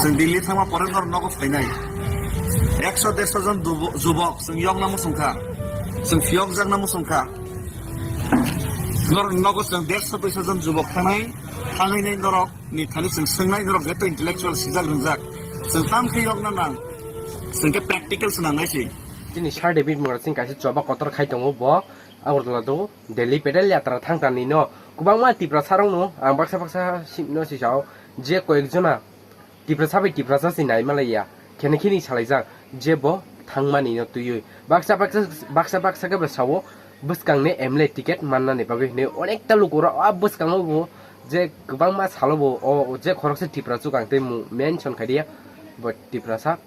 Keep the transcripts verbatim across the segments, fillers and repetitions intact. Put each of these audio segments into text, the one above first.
Chwng Delhi thangma pore norok nogo phainai. Ekso derso jon dubo-, jubok chwng yokna muchung kha. Chwng phiyokjakna muchung kha. Norok nogo chwng derso duiso jon jubok thangnai, thangwi nai norok ni thani chwng swngnai norok jeto intellectual sijak rwngjak. Chwng tam khe yokna nang. Chwng khe practical swnamnai se. Chini Sir David Murasing kaisa choba kotor khai tongo bo Agartala do Delhi pedal yatra thang tanwi no kwbangma Tiprasa rok no ang baksa baksa si-, no sisao je koyek jona Tiprasa bai Tiprasa se nai malaiya, khene khini salaijak je bo thangmani no twiwi. Baksa baksa, baksa baksa khe bo sao bwskang ni M L A ticket mannani bagwi hinwi onekta lukurok a bwskango bo je kwbangma salo bo o je khoroksa Tiprasa chukang tei mung mention khai dia bo Tiprasa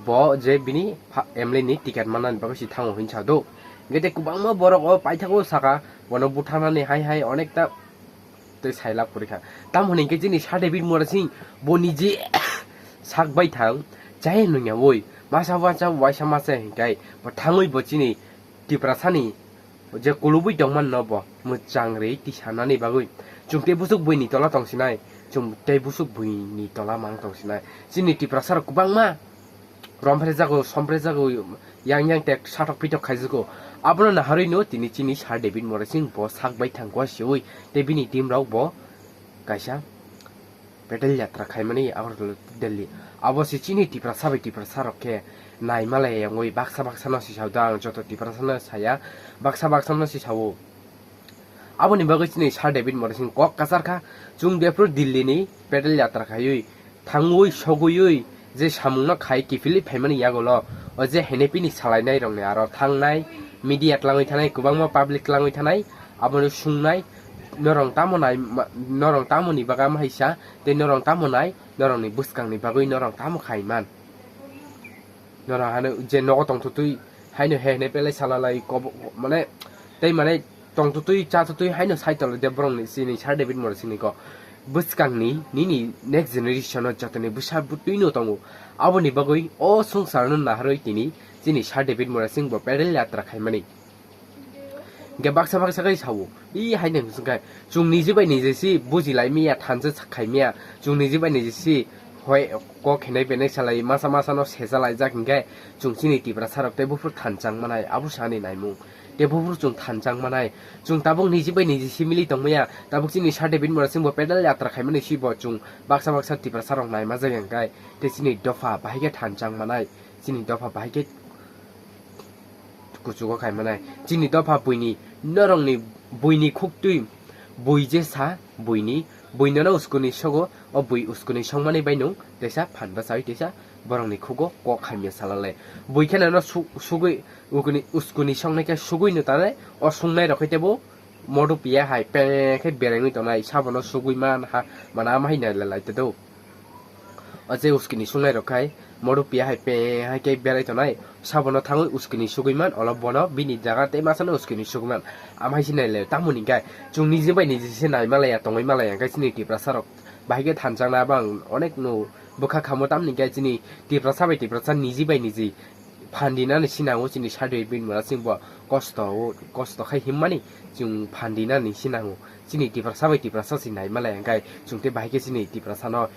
bo je bini pha-, M L A ni ticket mannani bagwi se thango hinwi sa do. Hingke tei kwbangma borok o paithago saka bono butharnani hai hai onekta tei sailak pori kha. Tamo hwnwi khe chini Sir David Murasing bo niji sak bai thang chaya nungya oi masa wacha waisa masa hinkai bo thangwi bo chini Tiprasani je kulubui tongman no bo mwchang rwi tisanani bagwi chwng tei busuk buini tola tongsinai, chwng tei busuk buini tola mang tongsinai. Chini Tiprasa rok kwbangma romphrejago, somphrejagoi, yang yang tek satok pitok khaijago. Abono naharwi no tini chini Sir David Murasing bo sak bai thang kua siwi tei bini team rok bo kaisa pedal yatra khaimani Agartala Delhi. Abo se chini Tiprasa bai Tiprasa rok khe nai malai yangwi baksa baksa no sisao da ang joto Tiprasa no saya baksa baksa no sisao. Aboni bagwi chini Sir David Murasing kok kasar kha, chwng jephru Delhi ni pedal yatra khaiwi thangwi sogwiwi je samungno khai kiphilwi phaimani yagulo, o je henepini salainai rokni aro thangnai, media tlangwi thanai, kwbangma public tlangwi thanai, abono sungnai, norong tamo nai ma-, norong tamoni bagam haisa, tei norong tamo nai, norokni bwskangni bagwi norong tamo khaiman. Norok hano je nogo tongtwtwi haino he hene pelai salalai kobo mane tei mane tongtwtwi chatwtwi haino sai tonglaide borokni chini Sir David Murasingni kok. Bwskangni nini next generation o jotoni bwsa bwtwino tongo. Aboni bagwi o swngcharno naharwi tini chini Sir David Murasing bo pedal yatra khaimani. Hingke baksa baksa khe sao, "Ih, hai nang hwnkhe chwng niji bai niji si buji lai miya, thansa khaimiya, chwng niji bai niji si hoi kok hinai benai salai masa masa no secha laijak hingke chwng chini Tiprasa rok tei buphuru thanchang manai," abo sani naimung. Tei buphuru chwng thanchang manai, chwng tabuk niji bai niji si mili tongmaya, tabuk chini Sir David Murasing bo pedal yatra khaimani si bo chwng baksa baksa Tiprasa rok naima jai hingke tei chini dopha bahai khe thanchang manai, chini dopha bahai khe kuchugo khai manai. Chini dopha buini norongni buini khuktwi bui je sa buini, bui nono uskuni sogo, o bui uskuni songmani bai nung teisa phan bwchawi teisa borokni khugo kok hamya salale. Bui khe nono su-, sugui ukuni uskuni songnai khe sugui no tanai, o sungnai rok khe tebo modu piya hai pe khe berengwi tongnai, sabono sugui man ha, mana ama hai nai lalai tedo. O je uskini sungnai rok khai, modu piya hai pe hai khe berai tonai, sabono thangwi uskini sugui man, olo bono bini jaga tei masano uskini sugui man. Amhai se nailai, tamoni hingkhe chwng niji bai niji se nai malaya, tongwi malaya, hingkhe chini Tiprasa rok bahai khe thanjakna bang onek no bwkha khamo, tamoni hingkhe chini Tiprasa bai Tiprasa niji bai niji phan dinani sinango chini Sir David Murasing bo kosto o, kosto khai himmani chwng phan dinani sinango. Chini Tiprasa bai Tiprasa se nai malaya, hingkhe chwng tei bahai khe chini Tiprasano